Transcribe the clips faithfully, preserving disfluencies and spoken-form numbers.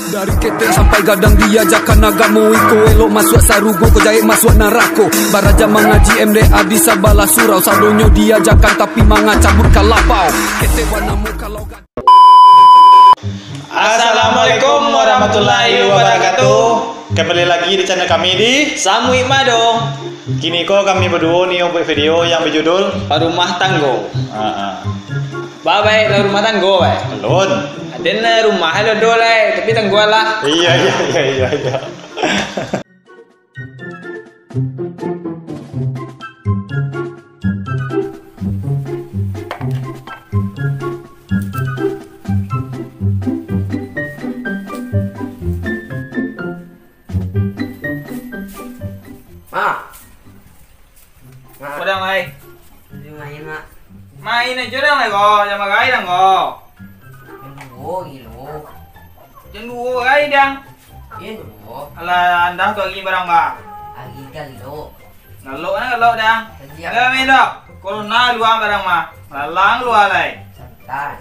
Dari ketek sampai gadang diajakan agamo, iko elok masuak sarugo, ko jahek masuak narako. Baraja mangaji M D A di sabalah surau, sadonyo diajakan tapi manga cabut ka lapau. Ketek banamo kalau gadang. Assalamualaikum warahmatullahi wabarakatuh. Kembali lagi di channel kami di Samuik Mado. Kini ko kami baduo ni buek video yang bajudul Rumah Tanggo. Ah, ah. Ba, baik lah rumah tanggo, baik. Alun. Aden lah rumah lo do lai, tapi tanggo lah. Iya, iya, iya, iya, iya. Mak. Mak. Apo dang, lai? Main, Mak. Main ajo dang, lai, ko. Jan bagai dang, ko. Jan duo gilo. Jan duo bagai dang. Iyo, duo. Alah, andah tu agi barang, ba. Agi galo. Galo, mana galo dang? Agi. Alah, main dah. Corona lua barang mah. Malalang lua lai. Santai.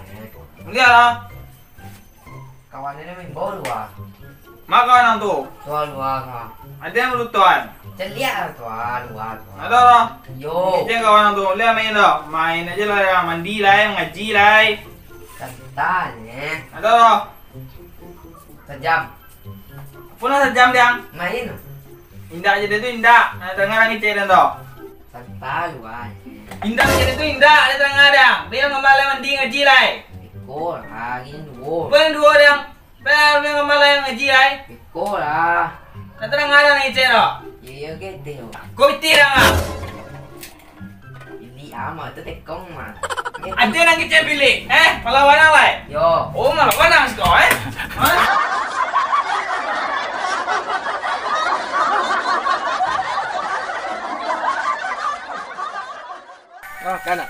Mulia lah. Kawan ni main bola. Ma kawan ang tu? Tuan luar, ha. Ado yang malutuan? Celiak lah, tuan luar, tuan. Ado lah. Yo. Kecek kawan ang tu, lihat main dah. Main aja lah, ya. Mandi lah, ya. Mangaji lah, ya. Santai, eh. Ado lah. Sajam. Apo lah sajam, Dang? Main. Indak jadi tu, indak. Nak dengar lagi cek dan tu. Santai, wai. Indak jadi tu indak, dia tangah dang. Dia ngamal lai mandi ngaji lai. Beko lah, gin duo. Bukan duo dang. Bel, dia ngamal lai ngaji lai. Beko lah. Nak tangah dang ngaji ro. Iyo, iyo, gede. Ko iti dang ah. Ini ama tu tekong mah. Ade nang kecil bilik, eh? Malah wanang lai? Yo. Oh, malah wanang siko, eh? Hah? Oh, kana.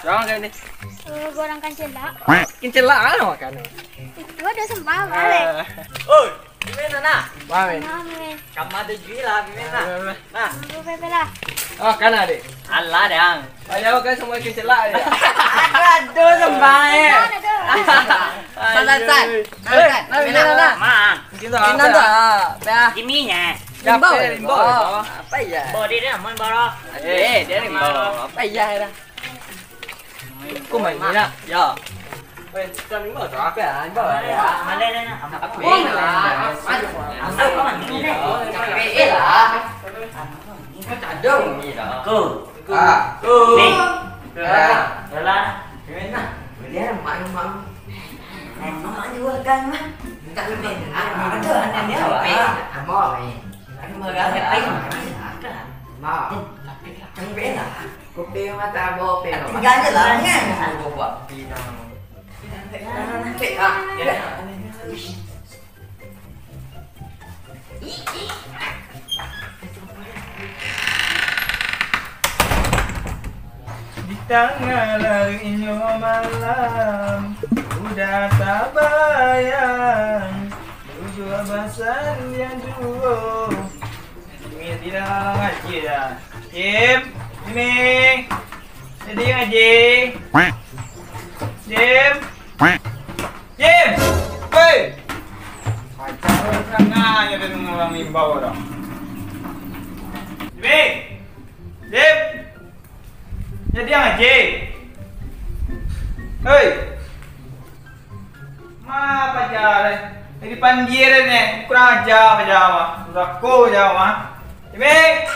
Jangan kayak ini. Eh, gorang kancela. Kancela, ano makan? Itu ada sambal, balik. Eh. Oi, gimana, nak? Wah, men. Mame. Kama tu jui lah, gimana? Nah. Nah. Tunggu, Pepe lah. Oh, kana, Dek? Alah, dang. Ayo, kan semua kancela, ya? Aduh, aduh, sambal, eh. Aduh, aduh. San, san, san. San, san. Nah, gimana, nah? Ma. Gimana tuh? Ah, apa ya? Kiminya. Limbau, eh, limbau, limbau. Apa ya? Limbau dia, dia main bola. Eh, dia limbau. Apa ya, dah? Kau main ni nak? Ya. Weh, kita limbau tu apa ya? Limbau ya. Mana dia nak? Apa ya? Apa ya? Apa ya? Apa ya? Kau tak ada ni dah. Kau. Ah. Ni. Dah. Dah lah. Kau nak? Boleh lah, mak, mak. Eh, mak juga kan, mak. Minta lebih. Ah, ada, ada dia. Mak, eh. Ada marah, eh. Mak. Tapi lah. Kopi mata bawa kopi. Tinggal je lah, kan? Bawa kopi dah. Dah, dah, dah, dah. Di tangah lariknyo malam, udah tabayang, duduk basandiang juo. Jimmy, jadi lah ngaji dah. Jim, Jimmy, jadi ngaji. Jim, Jim, hei. Macam orang tengah aja dia dengar orang imbau dah. Jimmy, Jim, jadi ngaji. Hei. Ma paja deh. Jadi pandia deh ni. Kurang aja paja mah. Durako paja mah. Jimmy.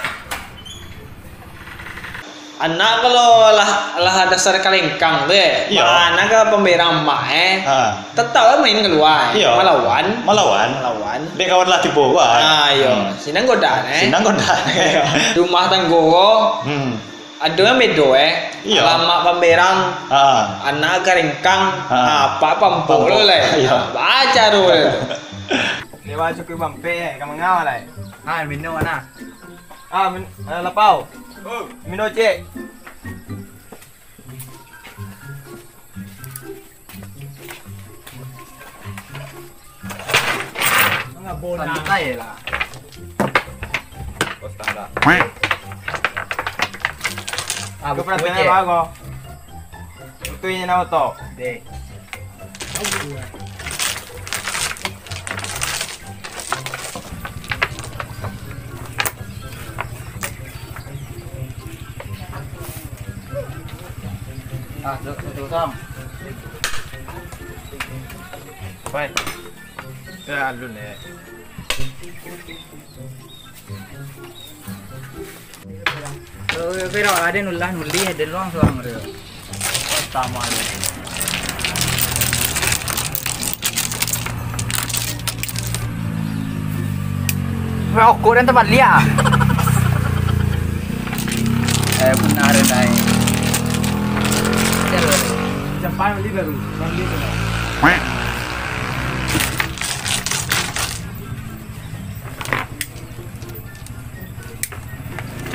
Anak kalau lah, lah dasar kalengkang tu, eh. Iyo. Mana ka pamberang mak, eh. Ha. Tetap lah main kalua, eh. Iyo. Malawan. Malawan. Malawan. Dek kawan lah tibo, wah. Ah, iyo. Hmm. Sinan godan, eh. Sinan godan, eh. Rumah tanggo. Hmm. Ado yang bedo, eh. Iyo. Alamak pamberang, ha. Anak karengkang, ha. Ha, apak pampuk lo lai. Iyo. Baca tu. Dewa cukup mampek, eh. Ka mangau lai. Ha, minum mana? Ah, min-, eh, lapau. Oh. Minum, cek. Santai lah. Bos tangga. Ah, kau perhatian apa kau? Itu ini nama to? Deh. Satu kosong. Pai. Ya, alun, eh. Oke, oke, dah, ada nulah, nulih, ada luang suang tu. Oh, sama aja. Rokok dan tempat liar. Eh, benar, Nay. Cepat beli baru. Beli baru.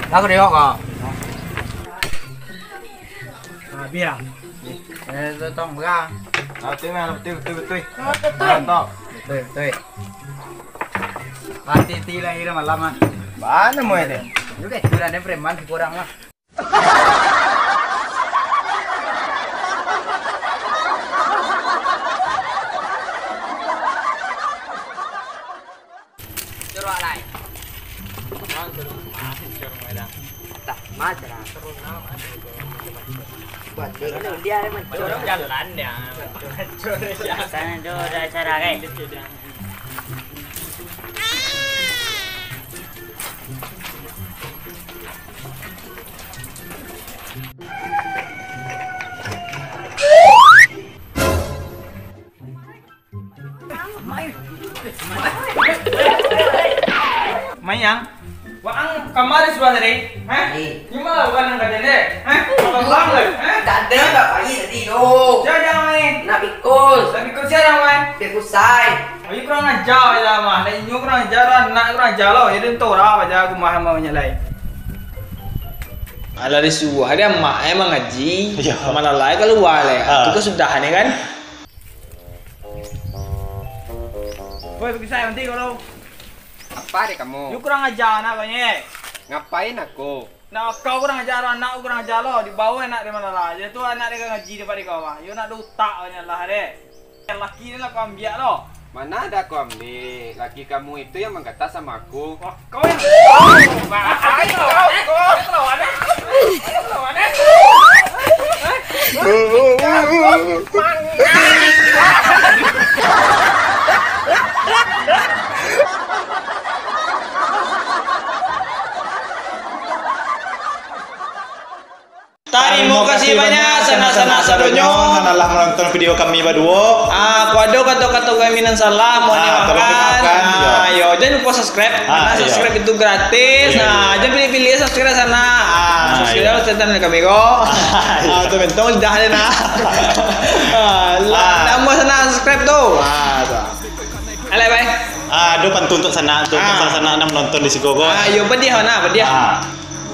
Lagu dia kok. Habis lah. Eh, tu tong berang. Ah, betul, betul, betul, betul. Mantap. Betul, betul. Hati-hati lah, kira malam ah. Mana mau ada? Juga curang dan preman kurang lah. Suruh alai. Tak, macam lah. Buat dia, dia, dia, dia, dia. Jalan dia. Sana tu ada acara, kan? Mayang, waang kamari sudah tadi, ha? Iya. Nyo ma lah bukan nan kaja deh, ha? Bukan pulang lah, ha? Tak ada, tak pagi tadi tu. Siapa yang main? Nak bikus. Nak bikus siapa yang main? Bikus sai. Ayo kurang ajar lah mah. Lah inyo kurang ajar, anak kurang ajar lo. Jadi entok urang aja aku mah maunya lai. Alah disuruah dia mak eh mangaji. Iya. Malalai kaluar leh. Ah. Tu kan sudah ni kan. Woi, pergi saya nanti kalau. Apa dek kamu? Yu kurang ajar anak kau ni. Ngapain aku? Nak kau kurang ajar, anak kurang ajar lo. Di bawah anak di mana lah. Jadi tu anak dia ngaji di pada kau ah. Yu nak ada utak banyak lah deh. Laki ni lah kau ambiak lo. Mana ada aku ambil? Laki kamu itu yang mengkata sama aku. Wah, kau yang. Wah, ayo, kau, kau, kau lawan, eh? Kau lawan, eh? Tarimo kasih banyak, sanak-sanak sadonyo, nan lah manonton video kami baduo. Ah, kok ado kato-kato kami nan salah, mohon dimaafkan. Ah, tolong dimaafkan, iyo. Ah, iyo, jan lupo subscribe. Ah, iyo. Karena subscribe itu gratis. Iyo, iyo. Nah, jan pilih-pilih subscribe sanak. Ah, iyo. Ah, subscribe channel kami ko. Ah, iyo. Ah, tu bentong lidah dia nah. Ah, lah, ah. Nambah sanak subscribe tu. Ah, tu. Alai, bai. Ah, ado pantun untuak sanak tu, ah. Untuak sanak nan manonton di siko ko. Ah, iyo, padiah, nah, padiah. Ah.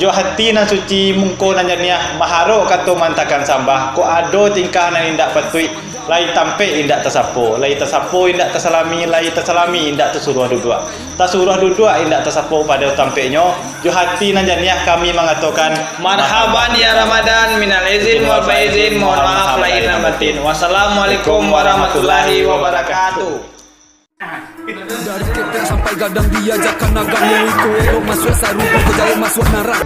Jo hati nan suci, muko nan janiah, maharok kato maantakan sambah, kok ado tingkah nan indak patuik, lai tampek indak tasapo, lai tasapo indak tasalami, lai tasalami indak tasuruah duduak, tasuruah duduak indak tasapo pado tampeknyo, jo hati nan janiah kami mangatokan, marhaban ya Ramadan, minal aizin wal faizin, mohon maaf lahir dan batin. Wassalamualaikum warahmatullahi wabarakatuh. Dari Kepeng sampai Gadang diajakan agamo, iko elok masuak saru, kau jauh masuak narak.